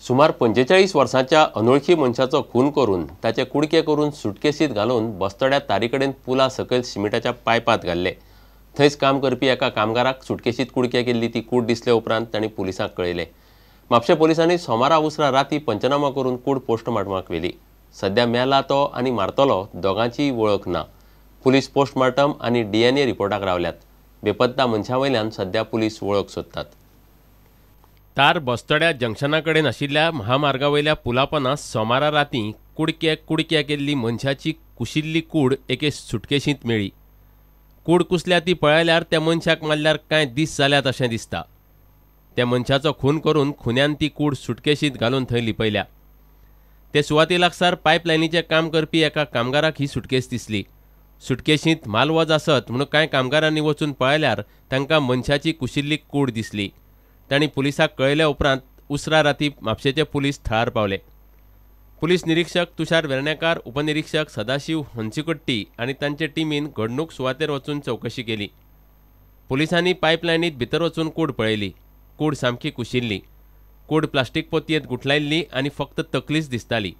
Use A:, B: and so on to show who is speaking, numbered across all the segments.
A: सुमार 45 वर्सांच्या अनोळखी मनशाचो खून करून ताचे कुडके करून सुटकेसीत घालून बस्तोड्या तारीकडेन पुला सकयल सिमिटाच्या पायपांत घाल्ले. थंयच काम करपी एका कामगाराक सुटकेशीत कुडके केल्ली ती कूड दिसले उपरांत तांणी पुलिसांक कळयलें. म्हापशें पोलिसांनी सोमारा उसरां राती पंचनामा करून कूड पोस्टमार्टमाक व्हेली. सध्या मेला तो आनी मारतलो दोगांचीय वळख ना. पुलीस पोस्टमार्टम आनी DNA रिपोर्टाक रावल्यात. बेपत्ता मनशा वयल्यान सध्या पुलीस वळख सोदतात. तार बस्तोड्या जंक्शना कडेन आशिल्ल्या महामार्गा वयल्या पुलापना सोमारा राती कुडके कुडके केल्ली मनशाची कुशिल्ली कूड एके सुटकेशींत मेळ्ळी. कूड कुसल्या ती पळयल्यार त्या मनशाक मारल्यार कांय दीस जाल्यात अशें दिसता. त्या मनशाचो खून करून खुन्यान ती कूड सुटकेशींत घालून थंय लिपयल्या. ते सुवाते लागसार पायपलायनीचें काम करपी एका कामगाराक ही सुटकेस दिसली. सुटकेशींत मालवज आसत म्हणून कांय कामगारांनी वचून पळयल्यार तांकां मनशाची कुशिल्ली कूड दिसली. तांणी पुलिसाक कळयल्या उपरांत उसरा राती म्हापशेचे पुलीस थळार पावले. पुलीस निरीक्षक तुषार वेर्णेकार, उपनिरीक्षक सदाशिव हंसिकट्टी आनी तांचे टिमीन घडणूक सुवातेर वचून चवकशी केली. पुलिसांनी पायपलायनीत भितर वचून कूड पळयली. कूड सामकी कुशिल्ली. कूड प्लास्टीक पोतयेंत गुठलायिल्ली आनी फक्त तकलीच दिसताली.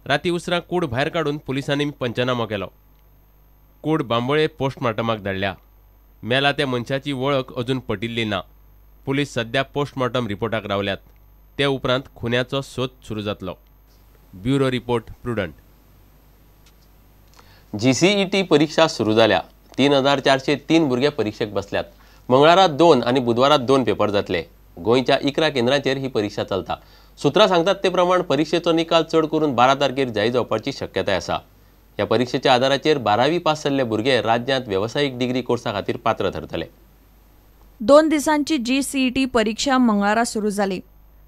A: राती उसरां कूड भायर काडून पुलिसांनी पंचनामो केलो. कूड बांबोळे पोस्टमार्टमाक धाडल्या. मेला त्या मनशाची वळख अजून पटिल्ली ना. पुलीस सध्या पोस्टमार्टम रिपोर्टाक रावल्यात. ते उपरांत खुन्याचो सोद सुरू जातलो. Bureau report, Prudent. GCET परिक्षा सुरू जाल्या. 3403 भुरगे परिक्षेक बसल्यात. मंगळारा 2 आनी बुधवारा 2 पेपर जातले. गोंयच्या 11 केंद्रांचेर ही परिक्षा चलता. सुत्रां सांगतात ते प्रमाण परिक्षेचो निकाल चड करून 12 तारखेर जाहीर जावपाची शक्यताय आसा. ह्या परिक्षेच्या आदाराचेर 12वी पास जाल्ले भुरगे राज्यांत वेवसायीक डिग्री कोर्सा खातीर पात्र थरतले.
B: 2 दिसांची GCET परिक्षा मंगळारा सुरू जाली.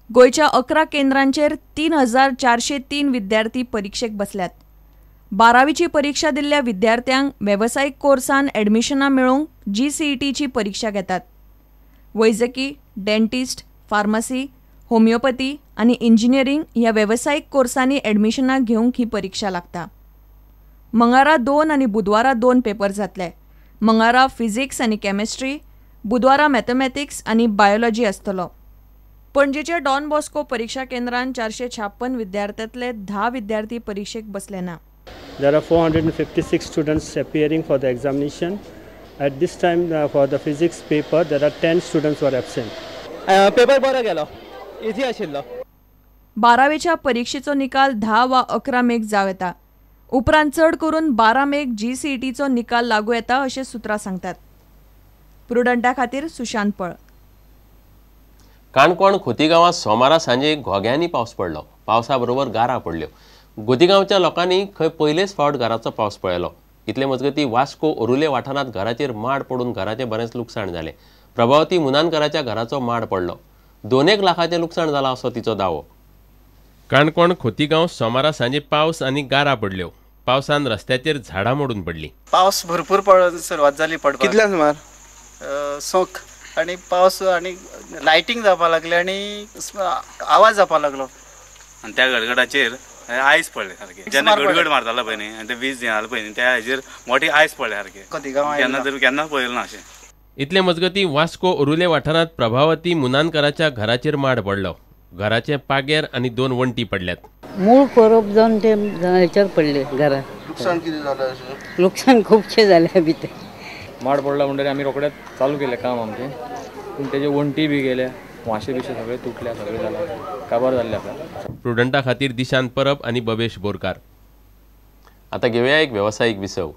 B: गोंयच्या 11 केंद्रांचेर 3403 विद्यार्थी परिक्षेक बसल्यात. 12वीची परिक्षा दिल्ल्या विद्यार्थ्यांक वेवसायीक कोर्सान एडमिशनां मेळोवंक GCETची परिक्षा घेतात. वैजकी, डेंटिस्ट, फार्मसी, होमिओपॅथी आनी इंजिनियरींग ह्या वेवसायीक कोर्सांनी एडमिशनां घेवंक ही परिक्षा लागता. मंगळारा 2 आनी बुधवारा 2 पेपर जातले. मंगळारा फिजिक्स आनी केमिस्ट्री, बुधवारा मॅथमॅटिक्स आनी बायोलॉजी आसतलो. पणजेच्या डॉन बॉस्को परिक्षा केंद्रान 456 विद्यार्थ्यांतले 10 विद्यार्थी परिक्षेक बसले ना.
C: There are 456 students appearing for the examination. At this time for the physics paper there are 10 students who are absent.
D: Paper बरो गेलो, इझी आशिल्लो.
B: 12वेच्या परिक्षेचो निकाल 10 वा 11 मेक जावं येता. उपरांत चड करून 12 मेक GCETचो निकाल लागू येता अशें सुत्रां सांगतात. प्रुडंटा खातीर सुशांत पळ.
A: काणकोण खोतीगांवांत सोमारा सांजे घोग्यांनी पावस पडलो. पावसा बरोबर गारा पडल्यो. खोतीगांवच्या लोकांनी खंय पयलेच फावट घराचो पावस पळयलो. इतले मजगती वास्को ओरुले वाठारांत घराचेर माड पडून घराचें बरेंच लुकसाण जालें. प्रभावती मुनानकराच्या घराचो माड पडलो. 2-1 लाखाचें लुकसाण जालां असो तिचो दावो. काणकोण खोतीगांव सोमारा सांजे पावस आनी गारा पडल्यो. पावसान रस्त्याचेर झाडां मोडून पडली.
E: पावस भरपूर पडून सुरवात जाली पडपाक.
D: कितल्या सुमार?
E: 6 आनी पावस आनी लायटींग जावपाक लागली आनी आवाज जावपाक लागलो.
F: आनी त्या गडगडाचेर आयस पडले सारके. जेन्ना गडगड मारतालो पळय न्ही आनी ते वीज येतालो पळय न्ही त्या हेजेर मोठी आयस पडले सारके. केन्ना तरी केन्नाच पळयलें ना अशें.
A: इतले मजगती वास्को ओरुले वाठारांत प्रभावती मुनानकराच्या घराचेर माड पडलो. घराचे पागेर आनी 2 वण्टी पडल्यात.
G: मूळ कोरोप जावन ते हेचेर पडले घरात.
H: लुकसाण कितें जालें अशें?
G: लुकसाण खुबशें जालें भितर.
I: माड पडला म्हणटकीर आमी रोखडेच चालू केलें काम आमचें, पूण तेजे वण्टी बी गेल्या, वांशे बिशे सगळे तुटल्या, सगळे जाला, काबार जाल्ले आसा.
A: प्रुडंटा खातीर दिशांत परब आनी बबेश बोरकार. आतां घेवया एक वेवसायीक विसव.